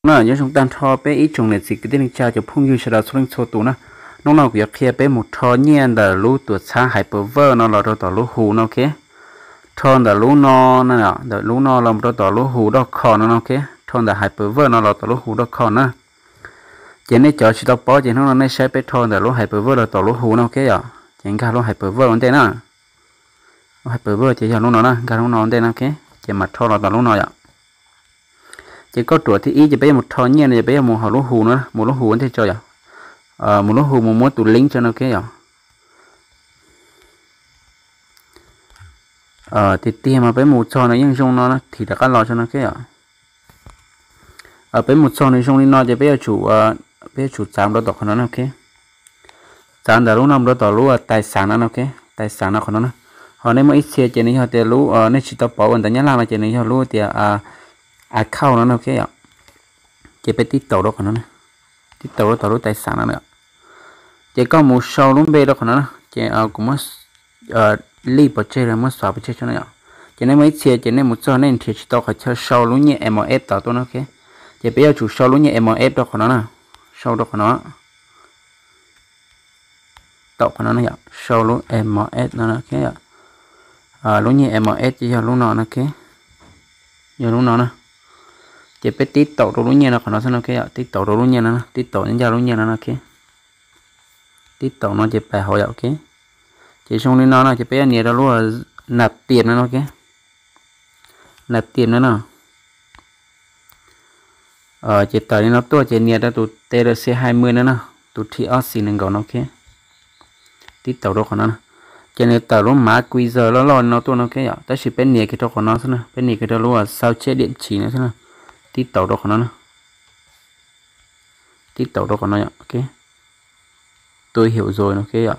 Na, nyob zoo tag nrho peb ib tsoom niam txiv kwv tij neej tsa cov phooj ywg sawv daws txhua leej txhua tus na. Hnub no kuv yuav qhia peb mus rho nyiaj ntawm lub tuam txhab Hyperverb no los rau tom lub hu no, ok. Rho ntawm lub no, ntawm lub no los rau tom lub hu dot com no, ok. Rho ntawm Hyperverb no los tom lub hu dot com na. Ces nej cov tsis tau paub ces hnub no nej saib peb rho ntawm lub Hyperverb los tom lub hu no, ok yom. Ces nkag lub Hyperverb ua ntej na. Lub Hyperverb ces yog lub no na, nkag lub no ua ntej na, ok. Ces mam rho los tom lub no yom. Ces kauj ruam thib ib ces peb yuav mus rho nyiaj no ces peb yuav mus hauv lub hu no, mus lub hu ua ntej tso yom. Mus lub hu mus muab tus link tso no, ok yom. Tiag tiag mas peb mus txog no yeej zoo no, thim rov qab los tso no, ok yom. Peb mus txog nws zoo li no ces peb yuav tsum, peb yuav tsum txav rau tom qhov no na, ok. Txav ntawm lub no rau tom lub tais xav no, ok. Tais xav no qhov no na. Ho nej muaj ib txhia ces nws yog tias lub, nej tsis tau pauv ua ntawv Nyab Laj no ces nws yog lub tias account no, ok yom. Ces peb tib taus rau qhov no, tib taus rau tom lub tais xav no. Ces koj mus sau lub npe rau qhov no na, ces kuv muab lij pov tseg los muab xav pov tseg tso no yom. Ces nej muaj ib txhia ces nej mus txog nej nrhiav tsis tau qhov chaw sau lub nyiaj M F tom tuaj no, ok. Ces peb yuav tsum sau lub nyiaj M F rau qhov no na, sau rau qhov no. Taus qhov no na yom, sau lub M F no, ok. Lub nyiaj M F ces yog lub no na, ok. Yog lub no na. Ces peb tib taus rau lub nyiaj no qhov no xwb no, ok yom, tib taus rau lub nyiaj no, tib taus ncaj lub nyiaj no, ok. Tib taus no ces pais hauv yom, ok. Ces zoo li no no ces peb yuav nias rau lub nab tiam no, ok. Nab tiam no no. Ces tawm li no tuaj ces nias rau tus T R C hai mươi no no, tus thib ob xis nees nkaum no, ok. Tib taus rau qhov no na. Ces nws tawm lub mav quy giờ loj loj li no tuaj no, ok yom, tab sis peb nias kiag rau qhov no xwb na, peb nias kiag rau lub sao chép địa chỉ no xwb na. Tib taus rau qhov no na. Tib taus rau qhov no yom, ok. Tôi hiểu rồi no, ok yom.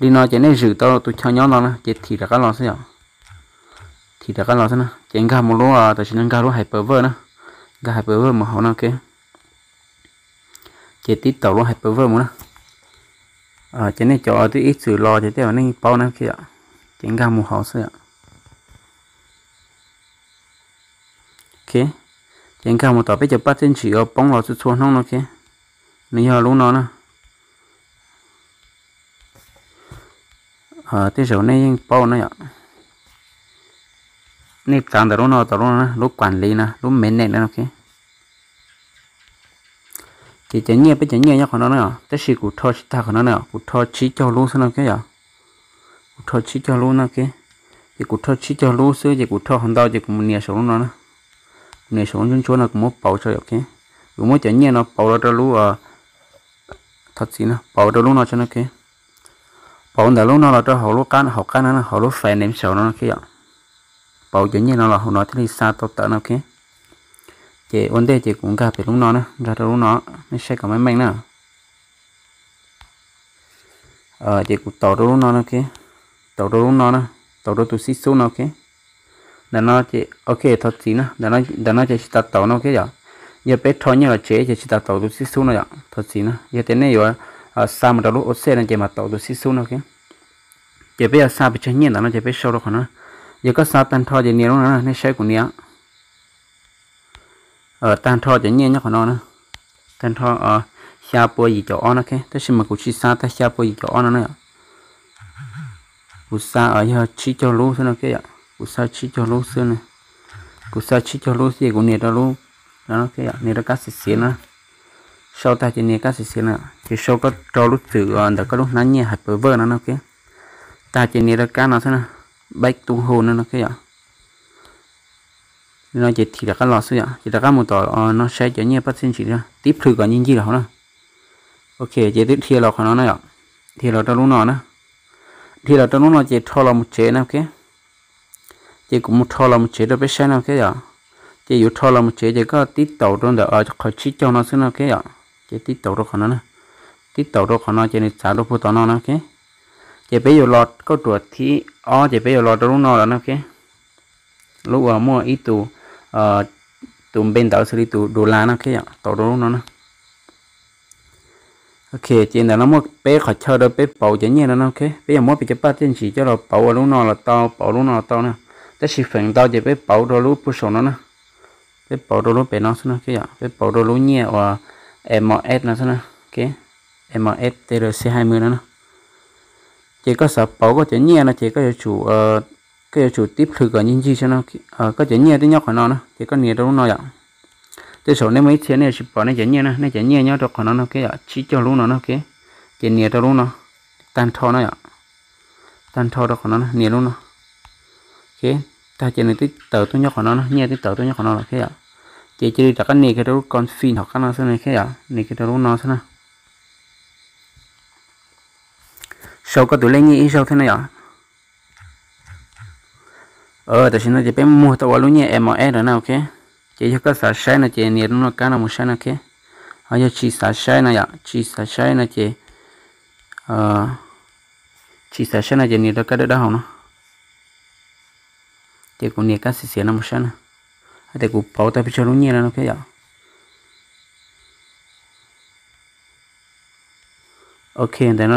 Li no ces nej zwm tau tus chaw nyob no na ces thim rov qab los xwb yom. Thim rov qab los xwb na, ces nkag mus lub, tam sim no nkag lub Hyperverb na. Nkag Hyperverb mus hauv no, ok. Ces tib taus lub Hyperverb mus na. Ces nej cov twb ib txwm los ces tej zaum nej paub na, ok yom. Ces nkag mus hauv xwb yom. Ok, ces nkag mus tom peb cov paj txiaj ntsim uas poob los txhua txhua hnub no, ok. Nws yog lub no na. Tej zaum nej yeej paub no yom. Nej txav ntawm lub no tom lub no na, lub quản lý na, lub maintenance na, ok. Ces cov nyiaj, peb cov nyiaj nyob qhov no na, tab sis kuv rho tsis tag qhov no na, kuv rho tsib caug lub xwb no, ok yom. Kuv rho tsib caug lub no, ok. Ces kuv rho tsib caug lub xwb ces kuv rho qhov ntau ces kuv mus nias saum lub no na. Kuv nias saum lub ntsuab ntsuab no kuv muab pauv tso, ok. Kuv muab cov nyiaj no pauv los rau lub, thov txim no, pauv rau lub no tso no, ok. Pauv ntawm lub no los rau hauv lub qab, hauv qab no, hauv lub finance saum no, ok yom. Pauv cov nyiaj no los hauv no thiaj li xa tau tawm no, ok. Ces ua ntej ces kuv nkag pem lub no na, nkag rau lub no, nej saib kom meej meej na. Ces kuv taus rau lub no, ok. Taus rau lub no na, taus rau tus xib xub no, ok. Ntawm no ces, ok, thov txim na, ntawm no ces tsis tas taus no, ok yom. Yog peb rho nyiaj los tsev ces tsis tas taus tus xib xub no yom, thov txim na. Yog tias nej yuav xa mus rau lub ua xej no ces mam taus tus xib xub no, ok. Ces peb yuav xa pes tsawg nyiaj ntawm no ces peb sau rau qhov no. Yog koj xa tag nrho ces nias lub no, nej saib kuv nias. Tag nrho cov nyiaj nyob qhov no na. Tag nrho xya pua yim caum ob no, ok, tab sis mas kuv tsis xa tag xya pua yim caum ob no na yom. Kuv xa yog tsib caug lub xwb no, ok yom. Kuv xa tsib caug lub xwb na. Kuv xa tsib caug lub xwb ces kuv nias rau lub, nias rau kab xim xiav no. Sau tag ces nias kab xim xiav no, ces sau koj rau lub txwm ntawm koj lub hnab nyiaj Hyperverb no no, ok. Tag ces nias rau kab no xwb na, back to home no no, ok yom. Li no ces thim rov qab los xwb yom, ces rov qab mus tom no saib cov nyiaj paj txiaj ntsim tib plhws kom ncig ncig los hauv na. Ok, ces twb dhia los qhov no na yom. Dhia los rau lub no na. Dhia los rau lub no ces rho los mus tsev na, ok. Ces kuv mus rho los mus tsev rau peb saib no, ok yom. Ces yuav rho los mus tsev ces koj tib taus rau ntawm qhov tsib caug no xwb no, ok yom. Ces tib taus rau qhov no na. Tib taus rau qhov no ces nws txav rau puag tom no na, ok. Ces peb yuav los, kauj ruam thib ob ces peb yuav los rau lub no lawm na, ok. Lub uas muaj ib tus, tus npe ntawv xws li tus dollar no, ok yom, taus rau lub no na. Ok, ces ntawm no muaj peb qhov chaw rau peb pauv cov nyiaj no na, ok. Peb yuav muab peb cov paj txiaj ntsim coj los pauv ua lub no los tau, pauv lub no los tau na. Tab sis feem ntau ces peb pauv rau lub puag saum no na. Peb pauv rau lub pem no xwb no, ok yom. Peb pauv rau lub nyiaj uas M S no xwb na, ok. M S T R C hai mươi no na. Ces koj xav pauv koj cov nyiaj no ces koj yuav tsum, koj yuav tsum tib plhws kom ncig ncig xwb no. Koj cov nyiaj twb nyob qhov no na, ces koj nias rau lub no yom. Tej zaum nej muaj ib txhia nej yuav tsis pom nej cov nyiaj na, nej cov nyiaj nyob rau qhov no no, ok yom, tsib caug lub no na, ok. Ces nias rau lub no, tag nrho no yom. Tag nrho rau qhov no, nias lub no. Ok, tag ces nws twb tawm tuaj nyob qhov no na, nyiaj twb tawm tuaj nyob qhov no lawm, ok yom. Ces cia li rov qab nias kiag rau lub confirm hauv qab no xwb, ok yom, nias kiag rau lub no xwb na. Sau koj tus lej nyiaj ib zaug thiab na yom. Tam sim no ces peb muag tau ua lub nyiaj M S lawm na, ok. Ces yog koj xav saib no ces nias rau lub kab no mus saib no, ok. Ho yog tsis xav saib no yom, tsis xav saib no ces, tsis xav saib no ces nias rau kab dawb dawb hauv no. Ces kuv nias kab xiav xiav no mus saib na, hais tias kuv pauv tau pes tsawg lub nyiaj no, ok yom. Ok, ntawm no,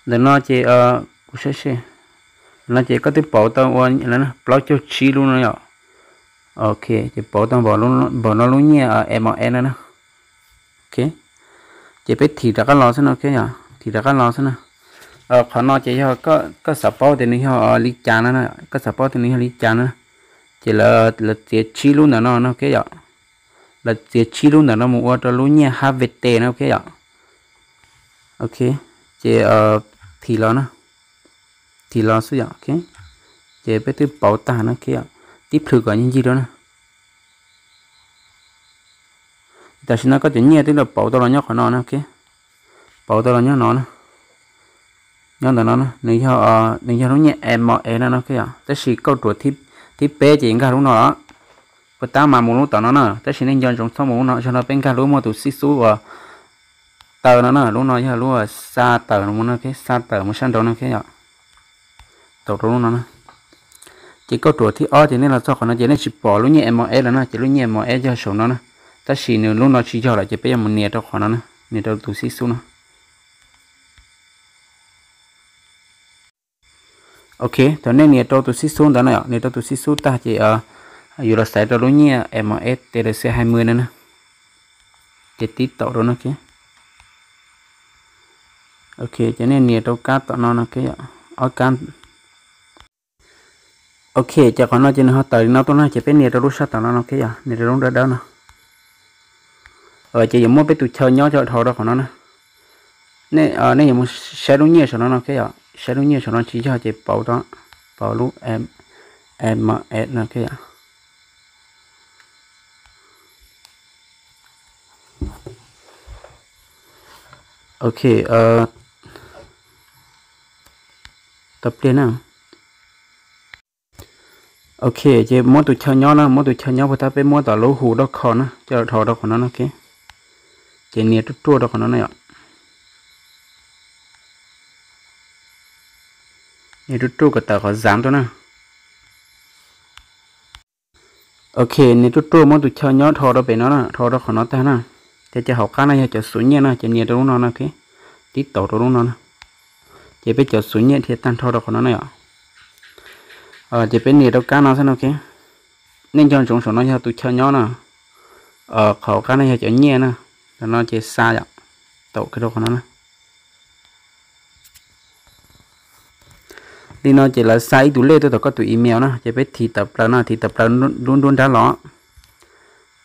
ntawm no ces kuv saib seb, ntawm no ces koj twb pauv tau ua plaub caug tsib lub no yom. Ok, ces pauv tau npaum no lub nyiaj M S no na. Ok, ces peb thim rov qab los xwb no, ok yom, thim rov qab los xwb na. Qhov no ces yog koj xav paub tias nws yog li cas no, koj xav paub tias nws yog li cas no, ces lawv txiav tsib lub ntawm no no, ok yom. Lawv txiav tsib lub ntawm no mus ua rau lub nyiaj H V T no, ok yom. Ok, ces thim los, thim los xwb yom, ok. Ces peb twb pauv tag no, ok yom, tib plhws kom ncig ncig rau na. Tam sim no koj cov nyiaj twb los pauv tau los nyob qhov no na, ok. Pauv tau los nyob no na. Nyob ntawm no, nws yog lub nyiaj M S no no, ok yom. Tab sis kauj ruam thib peb ces nkag lub no los. Puas tab mas mus lub tom no na, tab sis nej nco ntsoov txhob mus lub no, zaum no peb nkag lub muaj tus xib xub uas taw no na, lub no yog lub xa tawm mus no, xa tawm mus sab nraud no, ok yom. Tau rau lub no na. Ces kauj ruam thib ob ces nej los txog qhov no ces nej tsis pom lub nyiaj M S lawm na, ces lub nyiaj M S yog saum no na. Tab sis nws lub no tsis yog lawm ces peb yuav mus nias rau qhov no na, nias rau tus xib xub no. Ok, thaum nej nias rau tus xib xub ntawd no, nias rau tus xib xub tag ces yuav los xaiv rau lub nyiaj M S T R C hai mươi no na. Ces tib taum rau no, ok. Ok, ces nej nias rau kab tom no no, ok yom, ob kab. Ok, ces qhov no ces nws ho tawm li no tuaj na, ces peb nias rau lub sab tom no no, ok yom, nias rau lub dawb dawb no. Ces yuav muab peb tus chaw nyob coj dhau rau qhov no na. Nej yuav mus saib lub nyiaj saum no no, ok yom, saib lub nyiaj saum no tsis yog ces pauv rau, pauv lub M S no, ok yom. Ok, tau pliag na. Ok, ces muab tus chaw nyob na, muab tus chaw nyob puag ta, peb muab tom lub hu dab kho na, coj dhau rau qhov no na, ok. Ces nias ruaj ruaj rau qhov no na yom. Nias ruaj ruaj kom tawm qhov zam tuaj na. Ok, nias ruaj ruaj muab tus chaw nyob dhau rau pem no na, dhau rau qhov no tag na. Ces cov hauv qab no yog cov xuv nyiaj na, ces nias rau lub no na, ok. Tib taum rau lub no na. Ces peb cov xuv nyiaj dhia tag nrho rau qhov no na yom. Ces peb nias rau kab no xwb no, ok. Nej nco ntsoov saum no yog tus chaw nyob na. Qhov hauv qab no yog cov nyiaj na. Tam no ces xa yom, taum kiag rau qhov no na. Li no ces lawv xa ib tus lej tuaj tom koj tus email na, ces peb thim tawm plaws no, thim tawm plaws lub nruab nrab los,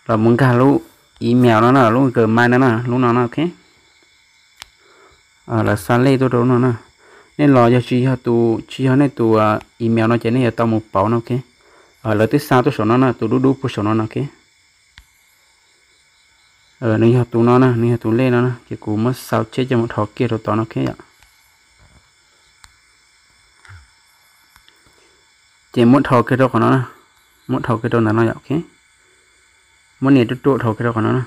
los mus nkag lub email no na, lub Gmail no na, lub no na, ok. Lawv xa lej tuaj rau lub no na. Nej los yog tsis yog tus, tsis yog nej tus email no ces nej yuav tau mus pauv no, ok. Lawv twb xa tuaj saum no na, tus dub dub puag saum no no, ok. Nws yog tus no na, nws yog tus lej no na, ces kuv muab xau cheb coj mus dhau kiag rau tod no, ok yom. Ces muab dhau kiag rau qhov no na, muab dhau kiag rau ntawm no yom, ok. Muab nias ruaj ruaj dhau kiag rau qhov no na.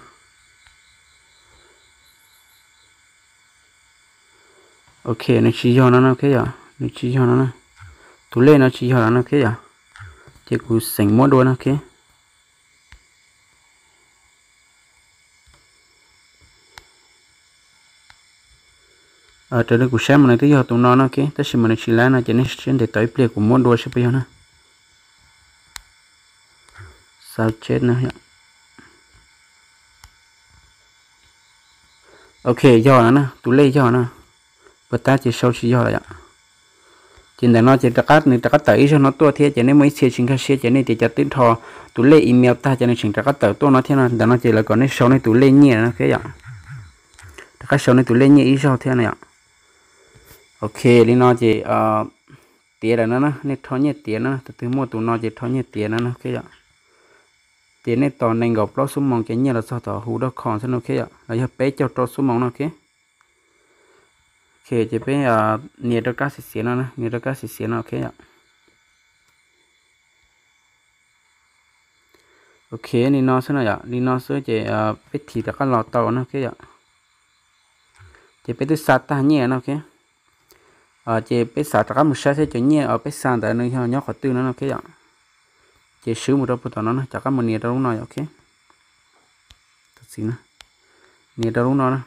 Ok, nws tsis yog no na, ok yom, nws tsis yog no na. Tus lej no tsis yog lawm no, ok yom. Ces kuv xeem muab dua no, ok. Raws li kuv saib mas nws twb yog tus no no, ok, tab sis mas nws tsis laib no ces nej siab ntev tos ib pliag kuv muab dua seb puas yog na. Xau cheb no yom. Ok, yog no na, tus lej yog no. Puas tab ces sau tsis yog lawm yom. Ces ntawm no ces rov qab, nws rov qab tawm ib zaug no tuaj thiab ces nej muaj ib txhia tsis nkag siab ces nej tias cov twb nrho tus lej email tag ces nws tseem rov qab tawm tuaj no thiab no. Ntawm no ces lawv kom nej sau nej tus lej nyiaj no thiab yom. Rov qab sau nej tus lej nyiaj ib zaug thiab no yom. Ok, li no ces tiav lawm no na, nej rho nyiaj tiav no, tus twg muaj tus no ces rho nyiaj tiav no no ok yom. Ces nej tos nees nkaum plaub xuab moos ces nyiaj los txog tom hu dot com xwb no ok yom, los yog peb caug rau xuab moos no ok. Ok, ces peb nias rau kab xiav xiav no, nias rau kab xiav xiav no ok yom. Ok, li no xwb no yom, li no xwb ces peb thim rov qab los tau no ok yom. Ces peb twb xa tag nyiaj no ok. Ces peb xav rov qab mus saib saib cov nyiaj peb xa ntawd nws yog nyob qhov twg no no ok yom. Ces swb mus rau puag tom no na, rov qab mus nias rau lub no yom ok. Nias rau lub no na.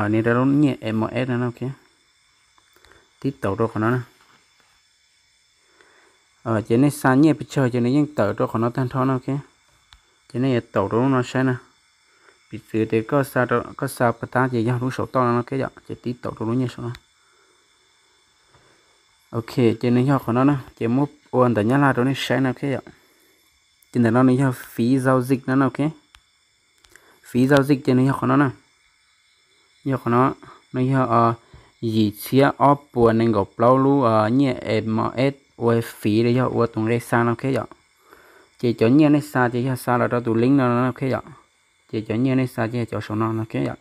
Nias rau lub nyiaj M S no na ok. Tib taum rau qhov no na. Ces nej xa nyiaj pes tsawg ces nws yeej tawm rau qhov no tag nrho no ok. Ces nej yuav taum rau lub no saib na. Piv txwv tias koj xa puas tab ces yog lub saum toj no no ok yom, ces tib taum rau lub nyiaj saum no. Ok, ces nws yog qhov no na, ces muab ua ntawv Nyab Laj rau nej saib no ok yom. Ces ntawm no nws yog phí giao dịch no no ok. Phí giao dịch ces nws yog qhov no na. Yog qhov no, nws yog yim txhiab ob puas nees nkaum plaub lub nyiaj M S ua phí los yog ua tus nqe xa no ok yom. Ces cov nyiaj nej xa ces yog xa los rau tus link no no ok yom. Ces cov nyiaj nej xa ces yog cov saum no no ok yom.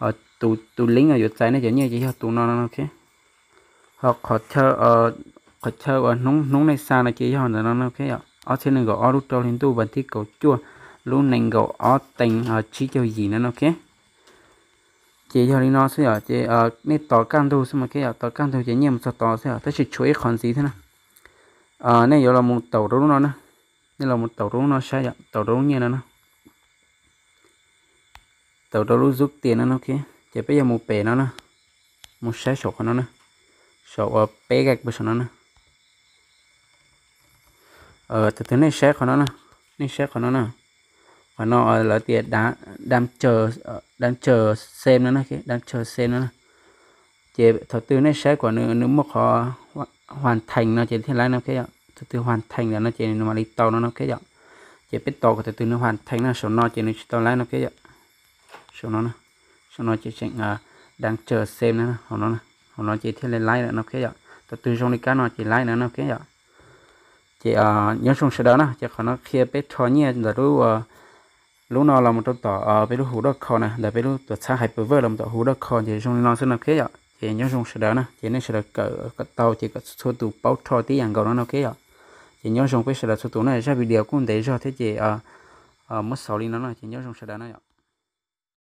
Ho tus link uas yuav txais nej cov nyiaj ces yog tus no no ok. Ho qhov chaw uas hnub hnub nej xa no ces yog ntawm no no ok yom, ob txhiab nees nkaum ob lub rau hli ntuj vas thib kaum cuaj lub nees nkaum ob teev tsib caug yim no no ok. Ces yog li no xwb yom, ces nej tos kaj ntug xwb mas ok yom, tos kaj ntug ces nyiaj mus txog tod xwb yom, tab sis tshuav ib qho ntxiv thiab na. Nej yuav los mus taum rau lub no na, nej los mus taum rau lub no saib yom, taum rau lub nyiaj no na. Taum rau lub zub tias no no ok. Ces peb yuav mus pem no na, mus saib saum qhov no na, saum uas peb gaj pw saum no na. Tus twg nej saib qhov no na, nej saib qhov no na. Qhov no lawv tias dam chaw xem no na, dam chaw xem no na. Ces thaum twg nej saib kom nws muaj qhov hoàn thành no ces thiaj laib no ok yom. Thaum twg hoàn thành lawm no ces nws mam li tau no no ok yom. Ces peb tos kom thaum twg nws hoàn thành no, saum no ces nws tsis tau laib no ok yom. Saum no, saum no ces tseem dam chaw xem no, hauv no ces thiaj li laib lawm no ok yom. Thaum twg zoo li kab no ces laib no no ok yom. Ces nyob zoo sawv daws na, ces qhov no qhia peb rho nyiaj ntawm lub lub no los mus rau tom peb lub hu dot com na, ntawm peb lub tuam txhab Hyperverse los mus tom hu dot com ces zoo li no xwb no ok yom. Ces nyob zoo sawv daws na, ces nej sawv daws kawm kom tau ces kom txhua tus paub rho tib yam nkaus no no ok yom. Ces nyob zoo peb sawv daws txhua tus na, zaj video kuj ntev zog thiab ces muab xaus li no no ces nyob zoo sawv daws na yom.